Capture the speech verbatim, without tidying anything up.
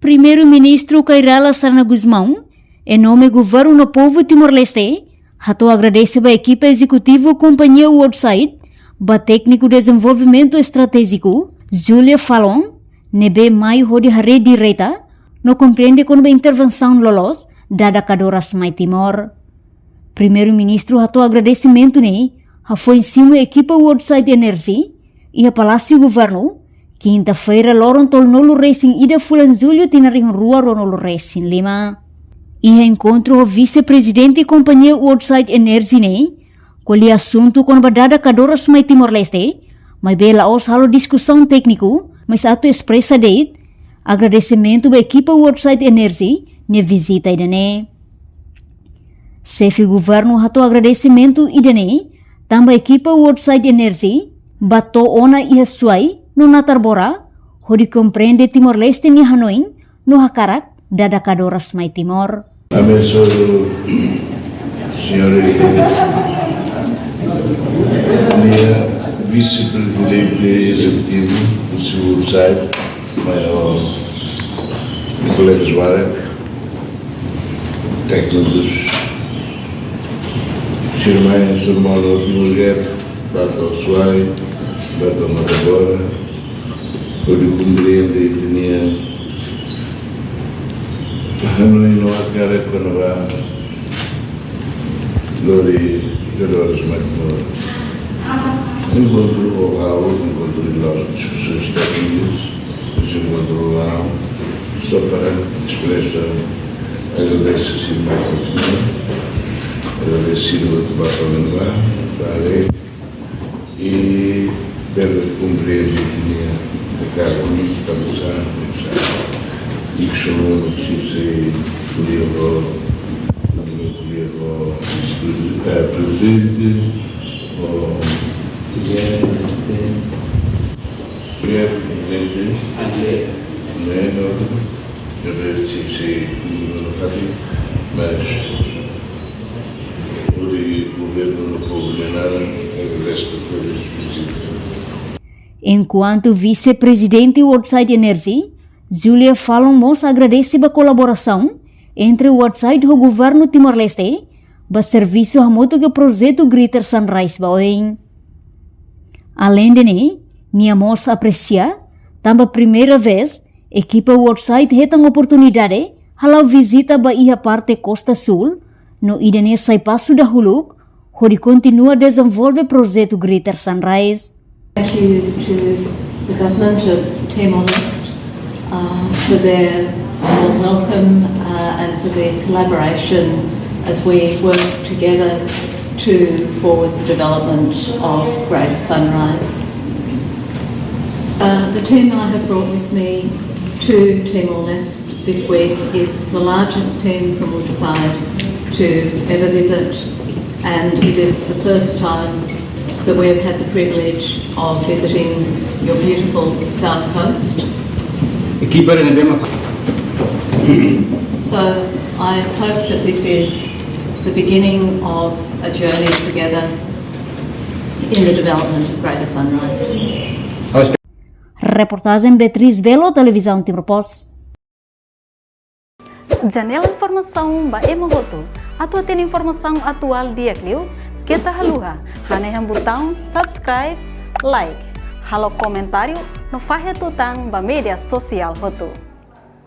Primeiru-Ministru Kay Rala Xanana Gusmão, em nome Governu no povu Timor-Leste, hato'o agradese ba ekipa ezekutivu kompañia Woodside, ba tékniku dezenvolvimentu estratéjiku, Julia Falon, ne'ebé mai hodi haree direta, no komprende kona-ba intervensaun loloos dada kadoras mai Timor. Primeiru-Ministru hato'o agradesimentu ne'e hafoin simu ekipa Woodside Energy iha Palásiu Governu, kinta-feira loron tolunulu resin ida fulan Jullu tinan rihun rua ruanulu resin lima. Iha enkontru ho vise-prezidente kompañia Woodside Energy ne'e, ko'alia asuntu kona-ba dada kadoras mai Timor-Leste, maibé la'ós halo diskusaun tékniku, mais atu espresa de'it agradesimentu ba ekipa Woodside Energy nia vizita ida-ne'e. Xefe Governu hato'o agradesimentu ida-ne'e tanba ekipa Woodside Energy bá to'o ona iha Suai no Natarbora, hodi komprende Timor-Leste nia hanoin no hakarak dada kadoras mai Timor. Abençoe, senhor, minha vice-presidente executiva do Civil Side, maior colegas Barak, técnicos, sira mai, sira mai, Timor-Leste, bá to'o Suai, bá to'o Natarbora, hodi komprende ita-nia hanoin no hakarak kona-ba lori kadoras mai Timor. Enkontru ho ha'u, enkontru de las discussões técnicas, mas enkontru ho ha'u, só para espresa agradesimentu, agradesimentu ba Parlamentu, ba, ba lei, i bele komprende ita-nia pekadu, ita-nia pekadu, i só se, se, se, eh, prezidente, o, prezidente, né, no, deve ser, ser, no, no, fácil, mas o de governo no povo nem nada, o resto foi vizita. Enkuantu vise-prezidente Woodside Energy, Julia Falon mós agradese ba kolaborasaun entre Woodside ho governu Timor-Leste, ba servisu hamutuk iha projetu Greater Sunrise ba oin. Aleinde ne'e, nia mós apresia, tanba primeira vez, ekipa Woodside hetan oportunidade hala'o vizita ba iha parte Kosta Súl, no ida-ne'e sai pasu dahuluk, hodi kontinua dezenvolve projetu Greater Sunrise. Thank you to the government of Timor-Leste, uh, for their warm welcome, uh, and for their collaboration as we work together to forward the development of Greater Sunrise. Uh, the team that I have brought with me to Timor-Leste this week is the largest team from Woodside to ever visit, and it is the first time that we have had the privilege of visiting your beautiful south coast. Ekipa ne'ebé mak- So I hope that this is the beginning of a journey together in the development of Greater Sunrise. Reportajen Beatriz Belo, Televizaun Timor Post. Janela informasaun ba ema hotu. Atu hatene informasaun atuál di'ak liu, keta haluha hanehan butaun subscribe, like, halo komentáriu no fahe tutan ba média sosiál hotu.